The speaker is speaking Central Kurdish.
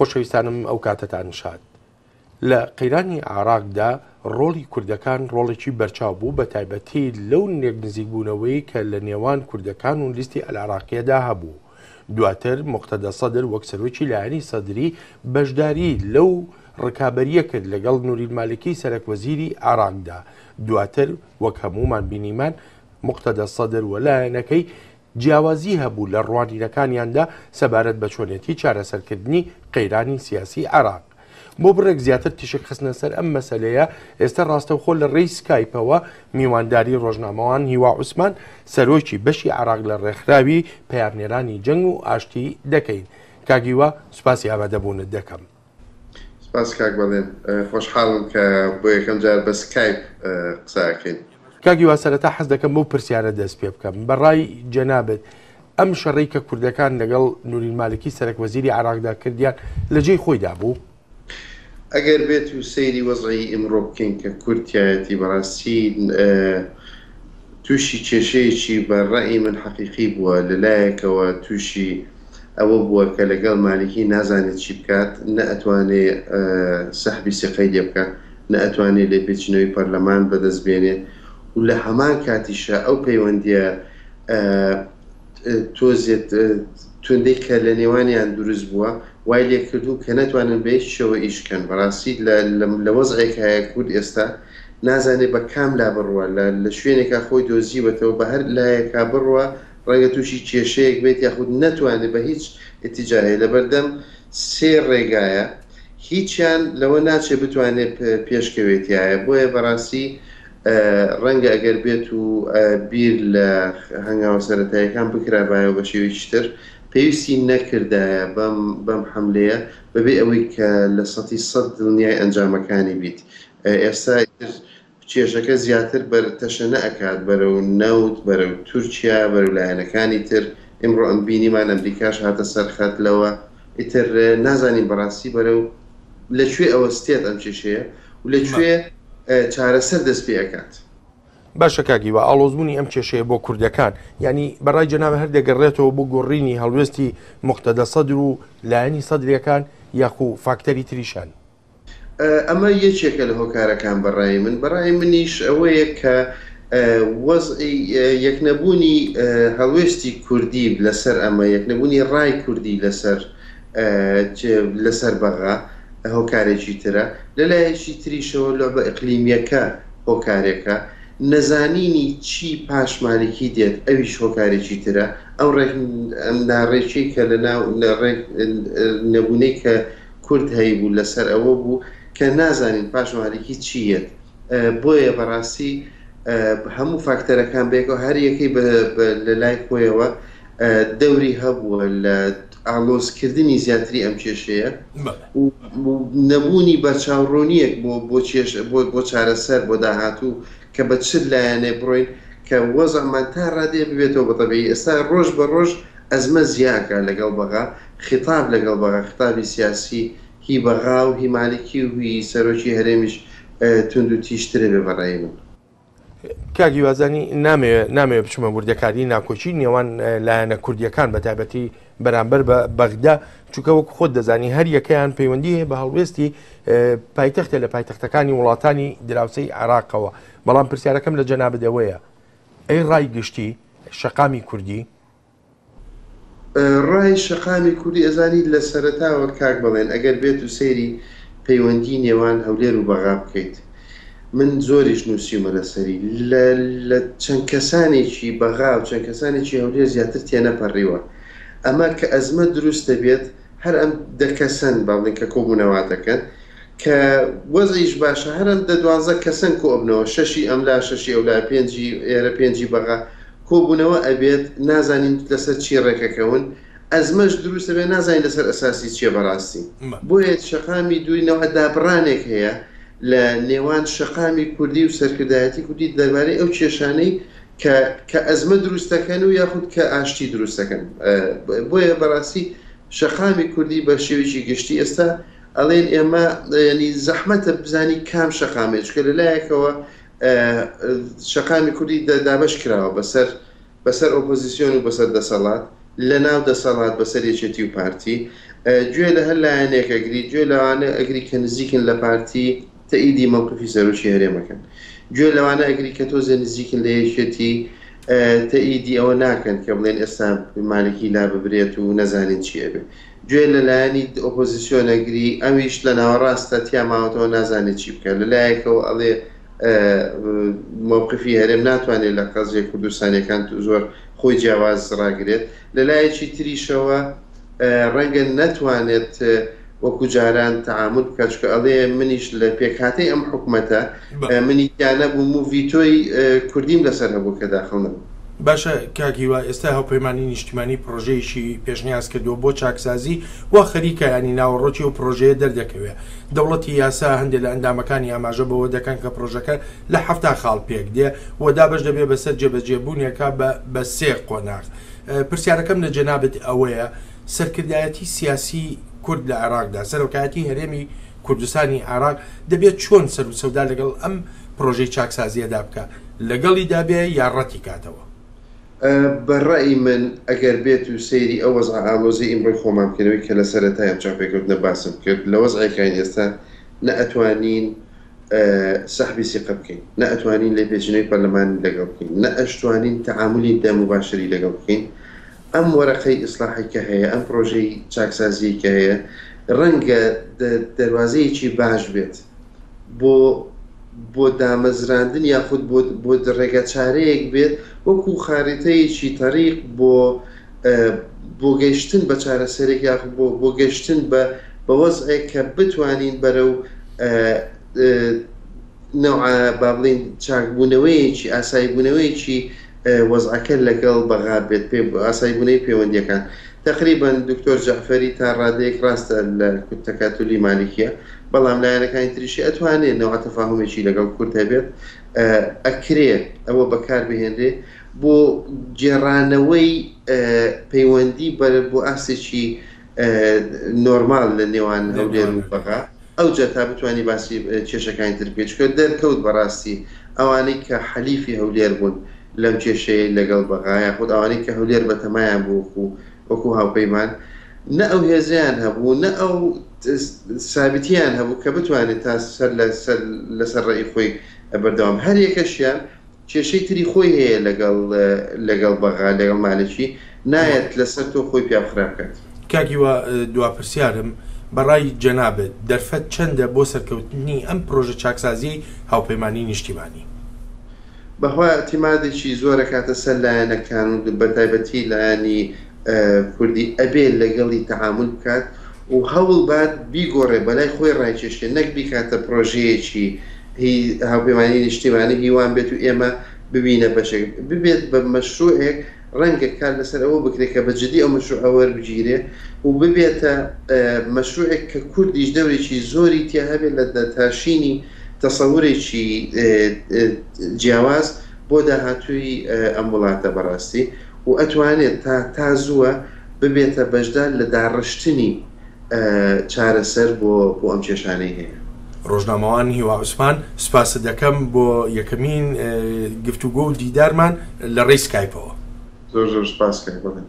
خۆشەویستانم ئەو کاتەتان شاد. لە قەیرانی عێراقدا ڕۆڵی کوردەکان ڕۆڵێکی بەرچاو بوو بە تایبەتی لەو لێکنزیکبوونەوەی کە لە نێوان کوردەکان و لیستی ئەلعراقیەدا هەبوو. دواتر موقتەدا سەدر وەک سەرۆکی لایەنی سەدری بەشداری لەو ڕکابەریە کرد لەگەڵ نوری مالکی سەرەک وەزیری عێراقدا. دواتر وەک هەموومان بینیمان موقتەدا سەدر و لایەنەکەی جیاوازی هەبوو لە ڕوانینەکانیاندا سەبارەت بە چۆنێتی چارەسەرکردنی قەیرانی سیاسی عێراق. بۆ بڕێک زیاتر تیشک خستنە سەر ئەم مەسەلەیە، ئێستا ڕاستەوخۆ لە ڕێی سکایپەوە میوانداری ڕۆژنامەوان هیوا عوسمان، سەرۆکی بەشی عێراق لە ڕێکخراوی پەیامنێرانی جەنگ و ئاشتی دەکەین. کاک هیوا سوپاسی ئامادەبوونت دەکەم. سپاس کاک بەڵێن، خۆشحاڵم کە بۆ یەکەم جار بە سکایپ قسە ئەکەین. کاک هیوا سەرەتا حەز دەکەم بەو پرسیارە دەست پێ بکەم، بە ڕای جەنابت ئەم شەڕەی کە کوردەکان لەگەڵ نوری المالکی سەرەک وەزیری عێراقدا کردیان لە جێی خۆیدا بوو؟ ئەگەر بێت و سەیری وەزعی ئیمڕۆ بکەین کە کورد تیایەتی بەڕاستی تووشی کێشەیەکی بە ڕەئی من حەقیقی بووە، لە لایەکەوە تووشی ئەوە بووە کە لەگەڵ مالکی نازانێت چی بکات، نە ئەتوانێ سەحبی سیقەی لێ بکا، نە ئەتوانێ لێپێچینەوەی پەرلەمان بەدەست بێنێ و لە هەمان کاتیشا ئەو پەیوەندیە تۆزێ توندەی کە لە نێوانیان دروست بووە وای لێ کردوون کە نەتوانن بە هیچ شێوە ئیش کەن. بەڕاستی لە وەزعێکایە کورد ئێستا نازانێ بە کام لا بڕوا، لە شوێنێکا خۆی دۆزیوەتەوە بە هەر لایەکا بڕوا ڕەنگە تووشی کێشەیەک بێت یاخود نەتوانێت بە هیچ ئیتیجاهێ لەبەردەم سێ ڕێگایە هیچیان لەوە ناچێت بتوانێت پێشکەوێت تیایە بۆیە بەڕاستی ڕەنگە ئەگەر بێت و بیر لە هەنگاوە سەرەتاییەکان بکرابایەوە بە شێوەیەکی تر پێویستی نەکردایە بەم بەم حەملەیە بەبێ ئەوەی کە لە سەتی سەد دڵنیای ئەنجامەکانی بیت ئێستا ئیتر کێشەکە زیاتر بەر تەشەنە ئەکات بەرەو نەوت، بەرەو تورکیا، بەرەو لایەنەکانی تر، ئیمڕۆ ئەم بینیمان ئەمریکاش هاتە سەر خەت لەوە، ئیتر نازانین بەڕاستی بەرەو لە کوێ ئەوەستێت ئەم کێشەیە و لە کوێ چارەسەر دەست پێ ئەکات. باشە کاک هیوا، ئاڵۆزبوونی ئەم کێشەیە بۆ کوردەکان، یانی بە ڕای جەنابت هەر دەگەڕێتەوە بۆ گۆڕینی هەڵوێستی موقتەدا سەدر و لایەنی سەدرییەکان یاخو فاکتەری تریش هەن؟ ئەمە یەکێکە لە هۆکارەکان بە ڕای من، بە ڕای منیش ئەوەیە کە وەزعی یەکنەبوونی هەڵوێستی کوردی لەسەر ئەمە، یەکنەبوونی ڕای کوردی لەسەر لەسەر بەغا هۆکارێکی ترە، لە لایەکی تریشەوە لوعبە ئیقلیمییەکە هۆکارێکە، نەزانینی چی پاش مالکی دێت ئەویش هۆکارێکی ترە، ئەو ڕێک ناڕێکیەی کە لە ناو ڕێک نەبوونەی کە کورد هەیبوو لەسەر ئەوە بوو کە نازانین پاش مالیکی چی یەت بۆیە بەڕاستی هەموو فاکتەرەکان بەیەکەوە هەر یەکەی لە لای خۆیەوە دەوری هەبووە لە ئاڵۆزکردنی زیاتری ئەم کێشەیە و نەبوونی بەرچاوڕوونیەک بۆ بۆ کێش بۆ بۆ چارەسەر بۆ داهاتوو کە بە چ لایەنێ بڕۆین کە وەزعمان تا ڕادەیە ببێتەوە بە تەبیعی ئێستا ڕۆژ بە ڕۆژ ئەزمە زیاکا لەگەڵ بەغا، خیتاب لەگەڵ بەغا، خیتابی سیاسی هی بەغا و هی مالکی و هی سەرۆکی هەرێمیش توند و تیژترە بێ بە ڕای من. کاک هیوا زانی نامەوێ نامەوێ بچمە وردەکاری ناکۆکی نێوان لایەنە کوردیەکان بە تایبەتی بەرامبەر بە بەغدا چونکە وەک خۆت دەزانی هەر یەکەیان پەیوەندی هەیە بە هەڵوێستی پایتەختە لە پایتەختەکانی وڵاتانی دراوسێی عێراقەوە بەڵام پرسیارەکەم لە جەنابت ئەوەیە ئەی ڕای گشتی شەقامی کوردی ڕای شەقامی کوردی ئەزانی لە سەرەتاوە کاک بەڵێن ئەگەر بێت و سەیری پەیوەندی نێوان هەولێر و بەغا بکەیت من زۆریش نووسیومە لەسەری لە لە چەند کەسانێکی بەغا و چەند کەسانێکی هەولێر زیاتر تێنەپەڕیوە ئەمە کە ئەزمە دروست دەبێت هەر ئەم دە کەسەن با بڵێین کە کۆبوونەوە دەکەن کە وەزعیش باشە هەر ئەم دە دوانزە کەسەن کۆئەبنەوە شەشی ئەملا شەشی ئەولا پێنجی ئێرە پێنجی بەغا کۆبوونەوە ئەبێت نازانین لەسەر چی ڕێکەکەون ئەزمەش دروست ئەبێت نازانین لەسەر ئەساسی چیە بەڕاستی بۆیە شەقامی دووری نەوعە دابڕانێک هەیە لە نێوان شەقامی کوردی و سەرکردایەتی کوردی دەربارەی ئەو کێشانەی کە کە ئەزمە دروست دەکەن و یاخود کە ئاشتی دروست دەکەن بۆیە بەڕاستی شەقامی کوردی بە شێوەیەکی گشتی ئێستا ئەڵێن ئێمە ینی زەحمەتە بزانی کام شەقامێ چکە لە لایەکەوە شەقامی کوردی دابەش کراوە بەسەر بەسەر ئۆپۆزیسیۆن و بەسەر دەسەڵات. لە ناو دەسەڵات بەسەر یەکێتی و پارتی، گوێ لە هەر لایەنێک ئەگری، گوێ لەوانە ئەگری کە نزیکن لە پارتی تەئیدی مەوقفی سەرۆکی هەرێم ئەکەن، گوێ لەوانە ئەگری کە تۆزێ نزیکن لە یەکێتی تەئیدی ئەوە ناکەن کە بڵێن ئێستا مالکی لاببرێت و نەزانین چی ئەبێ. گوێ لە لایەنی ئۆپۆزیسیۆن ئەگری، ئەویش لە ناوەڕاستە تیا ماوەتەوە نازانێ چی بکا. لە لایەکەوە ئەڵێ مەوقفی هەرێم ناتوانێت لە قەزیە کوردستانیەکان زۆر خۆی جیاواز ڕاگرێت، لە لایەکی تریشەوە ڕەنگە نەتوانێت وەکو جاران تەعامول بکات، چونکە ئەڵێ منیش لە پێکهاتەی ئەم حکومەتە منی تیا نەبووم و ڤیتۆی کوردیم لەسەر هەبوو کە داخڵ نەبووم. باشە کاک هیوا ئێستا هاوپەیمانی نیشتیمانی پڕۆژەیەکی پێشنیاز کردووە بۆ چاکسازی وا خەریکە یانی ناوەڕۆکی ئەو پڕۆژەیە دەردەکەوێ دەوڵەتی یاسا هەندێ لە ئەندامەکانی ئاماژە بەوە دەکەن کە پڕۆژەکە لە 70 خاڵ پێک دێ و دابەش دەبێ بەسەر جێبەجێبوونێکا بە بە سێ قۆناغ پرسیارەکەم لە جەنابت ئەوەیە سەرکردایەتی سیاسی کورد لە عێراقدا سەرۆکایەتی هەرێمی کوردستانی عێراق دەبێت چۆن سەروسەودا لەگەڵ ئەم پرۆژەی چاکسازیەدا بکا لەگەڵیدا بێ یا ڕەتی کاتەوە؟ بە ڕەئی من ئەگەر بێت و سەیری ئەو وەزعە ئاڵۆزەی ئیمڕۆی خۆمان بکەین ئەوەی کە لە سەرەتای ئەم چاوپێکەوتنە باسم کرد لە وەزعێکاین ئێستا نە ئەتوانین سەحبی سیقە بکەین نە ئەتوانین لێپێچینەوەی پەرلەمانی لەگەڵ بکەین نە ئەشتوانین تەعامولی دە موباشری لەگەڵ بکەین ئەم وەرەقەی ئیسلاحەی کە هەیە ئەم پرۆژەی چاکسازیەی کە هەیە ڕەنگە دەروازەیەکی باش بێت بۆ بۆ دامەزراندن یاخود بۆ بۆ ڕێگەچارەیەک بێت وەکو خاریتەیەکی تەریق بۆ بۆ گەیشتن بە چارەسەرێک یاخود بۆ بۆ گەشتن بە بە وەزعێک کە بتوانین بەرەو نەوعە با بڵێین چاکبوونەوەیەکی ئاساییبوونەوەیەکی وەزعەکە لەگەڵ بەغا بێت پێ ئاساییبوونەوەی پەیوەندییەکان تەقریبەن دکتۆر جەعفەری تا ڕادەیەک ڕاستە لە تەکاتولی مالیکیە بەڵام لایەنەکانی تریشی ئەتوانێ نەوعە تەفاهومێکی لەگەڵ کورد هەبێت ئەکرێ ئەوە بەکار بهێنرێ بۆ گێڕانەوەی پەیوەندی بەرە بۆ ئاستێکی نۆرمال لە نێوان هەولێر و بەغا ئەوجا تا بتوانی باسی کێشەکانی تر بکەی چونکە دەرکەوت بەڕاستی ئەوانەی کە حەلیفی هەولێر بوون لەم کێشەیەی لەگەڵ بەغا یاخود ئەوانەی کە هەولێر بەتەمایان بوو وەکو وەکو هاوپەیمان نە ئەو هێزەیان هەبوو نە ئەو سابتیان هەبوو کە بتوانێت تا سەر لەسەر لەسەر ڕێی خۆی بەردەوام هەر یەکەشیان کێشەی تری خۆی هەیە لەگەڵ لەگەڵ بەغا لەگەڵ مالکی نایەت لەسەر تۆ خۆی پیا خراپ کات. کاک هیوا دوا پرسیارم بەڕای جەنابت دەرفەت چەندە بۆ سەرکەوتنی ئەم پرۆژە چاکسازیەی هاوپەیمانی نیشتیمانی؟ بەخوا ئیعتیمادێکی زۆر ئەکاتە سەر لایەنەکان و بەتایبەتی لایەنی کوردی ئەبێ لەگەڵی تەعامول بکات و هەوڵ بات بیگۆڕێ بەلای خۆی ڕایکێشێ نەک بیکاتە پرۆژەیەکی هی هاوپەیمانی نیشتیمانی هی وان بێت و ئێمە ببینە بەشێک ببێت بە مەشروعێک ڕەنگە کار لەسەر ئەوە بکرێت کە بە جدی ئەو مەشروعە وەربگیرێ و ببێتە مەشروعێک کە کوردیش دەورێکی زۆری تیا هەبێت لە تاشینی تەسەورێکی جیاواز بۆ داهاتووی ئەم وڵاتە بەڕاستی و ئەتوانێت تا تا زووە ببێتە بەشدار لە داڕشتنی چارەسەر بۆ بۆ ئەم کێشانەی هەیە. ڕۆژنامەوان هیوا عوسمان، سوپاست دەکەم بۆ یەکەمین گفتوگۆ و دیدارمان لە ڕێی سکایپەوە. زۆر زۆر سوپاس کاک بەڵێن.